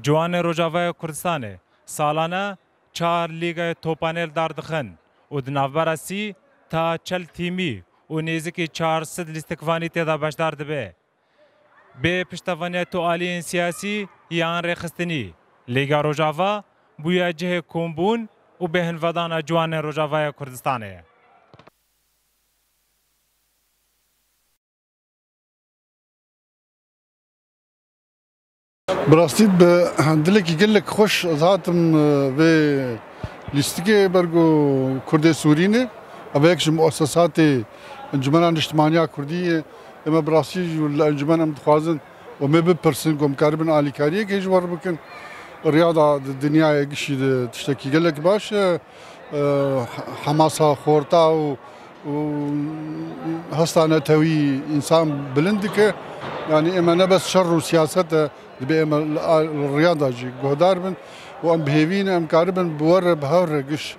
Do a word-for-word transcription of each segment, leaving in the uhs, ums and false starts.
Ciwanên Rojavaya Kurdistanê salane çar lîgayê topanê li dar dixin û di navbera sî ta çil tîmî û nêzîkî çar sed lîstikvanî tê de beşdar dibe. Bê piştevaniya tu aliyên siyasî yan rêxistinî, Lîga Rojava bûye cihê kombûn û bêhinvedana ciwanên Rojavaya Kurdistanê. Bi rastî bi dilekî gelek xweş ez hatim, e, vê lîstikê ber ku Kurdê Sûrî ne. Ev yek ji muesesatê Encumena Niştimaniya Kurdî ye. Ême bi rastî jî li encûmen em dixwazin û me bipirsin ku em karibin alîkariyekê ji we re bikin. Riyada di dinyayê gişî de tiştekî gelek baş e. E, hemasa xorta û, û hesta netewî însan bilind dike. Yanî ême ne bes şer û siyaset e, dibe ême li, li Riyada jî guhdar bin û em bi hêvî ne em karibin bi we re bi hev re giş.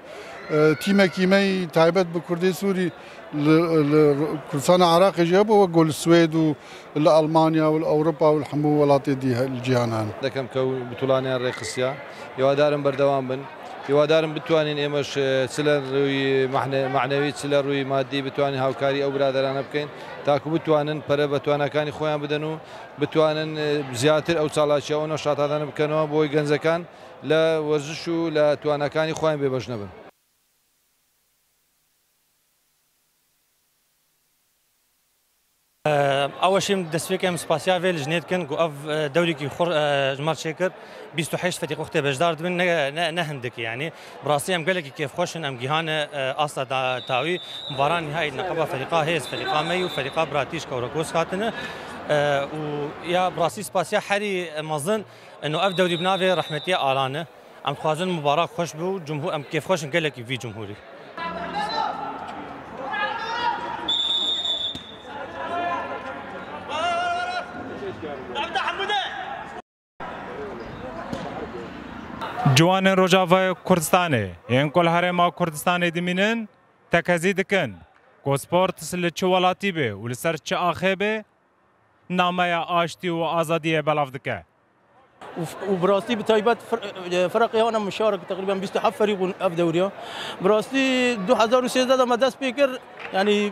E, tîmekî me yî taybet bi Kurdê Sûrî li, li Kurdistana Iraqê jî hebû, wek ku li Swêd û li Almanya û li Ewropa û li hemû welatê dî he-, li cîhanan. دەکەم کە بتوڵانیان ڕێکخستیە. هیوادارم بەردەوام بن. هیوادارم بتوانین ئێمەش، ئە، چ لە ڕووی مەحنە-، مەعنەوی، چ لە ڕووی مادی بتوانین هاوکاری ئەو برادەرانە بکەین، تاکو بتوانن پەرە بە تواناکانی خۆیان بدەن و بتوانن، ئە، زیاتر ئەو چالاکیە و ئەو نەشاتانە بکەنەوە بۆی گەنجەکان لە وەرزش و لە تواناکانی خۆیان بێبەش نەبن. Ew şîm destpêkê em spasiya vê lijnê dikin ku ev, e, dewrîkî xur, e, ji me re çêkir. Bîst û heşt ferîq wextê beşdar dibin, ne, ne, ne hindik e, yanî. Bi rastî em gelekî kêfxweş in, em gihane, e, asta da-, dawî. Mivara nîhayî neqeba ferîqa hêz, ferîqa me yî û ferîqa biratî ji Kewrekos hatine. E, û ya bi rastî spasiya herî mezin, e, no ev dewrî bi navê rehmetiya Alan e. Em dixwazin mibarak xweş be û cumhû-, em kêfxweş in gelekî vî cumhûrî. Ciwanên Rojavayê Kurdistanê yên ku li Herêma Kurdistanê dimînin, tekezî dikin ku sport li çi welatî be û li ser çi axê be, nameya aştî û azadiyê belav dike. Û, û bi rastî bi taybet fir-, e, firaqê wana mişarek teqrîben bîst û heft ferîq bûn ev dewriya. Bi rastî du hezar û sêzdeh de me dest pê kir, yanî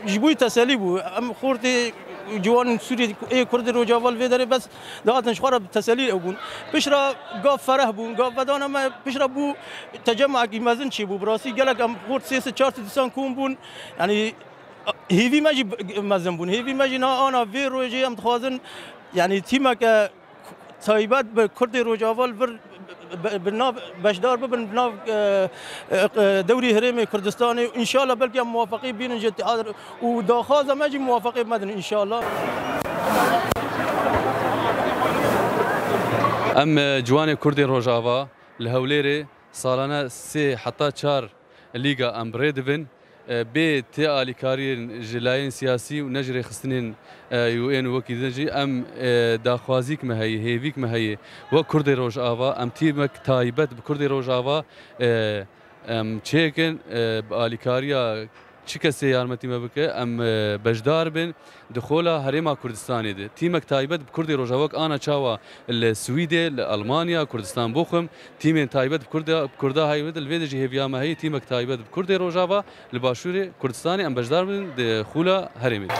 ji bo teselî bû. Em xortê ciwanên Sûriyê ê Kurdê Rojava li vê derê bes dihatin ji xwe re bi teselî ew bûn. Piştre gav fereh bûn, gav vedana me piştre bû tecemekî mezin çêbû. Bi rastî gelek em xort sê sed çar sed dîsan kom bûn. Yanî Hêvî me jî mezin bûn. Hêvî me jî niha ana vê rojê em dixwazin, yanî tîmeke taybet bi Kurdê Rojava li vir bi, bi nav beşdar bibin, bi nav, e, e, e, dewrî Herêmê Kurdistanê. Înşallah belkî em muwafeqî bînin ji Îtîhad û daxwaza me jî muwafeqê me din înşallah. Em, e, ciwanê Kurdê Rojava li Hewlêrê salane sê heta çar lîga em bi rê dibin. E, bê tê alîkariyên ji layên siyasî û ne ji rêxistinên, e, û ên wekî din jî em, e, daxwazîk me heye, hêvîk me heye. Wek Kurdê Rojava, em tîmek taybet bi Kurdê Rojava, e, em çêkin, e, bi alîkariya çi kesê yarmetî me bike, em, e, beşdar bin. Di xola Herêma Kurdistanê de tîmek taybet bi Kurdê Rojava wek ana çawa li Swîdê, li Almanya, Kurdistan Bochum, tîmên taybet bi Kurda, bi Kurda heye, li vê de jî hêviya me heye, tîmek taybet bi Kurdê Rojava li Başûrê Kurdistanê em beşdar bin di xola herêmê de.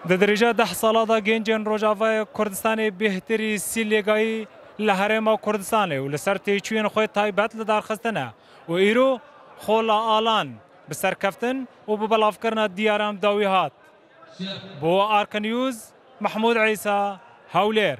Di dirêja deh sala de gencên Rojavayê Kurdistanê bêhtirî sî lêgayî li Herêma Kurdistanê û li ser têçûyên xwe taybet li dar xistine û îro Xola Alan bi serkeftin û bi belavkirina diyar em dawî hat. Bo Arka News, Mehmûd Îsa, Hewlêr.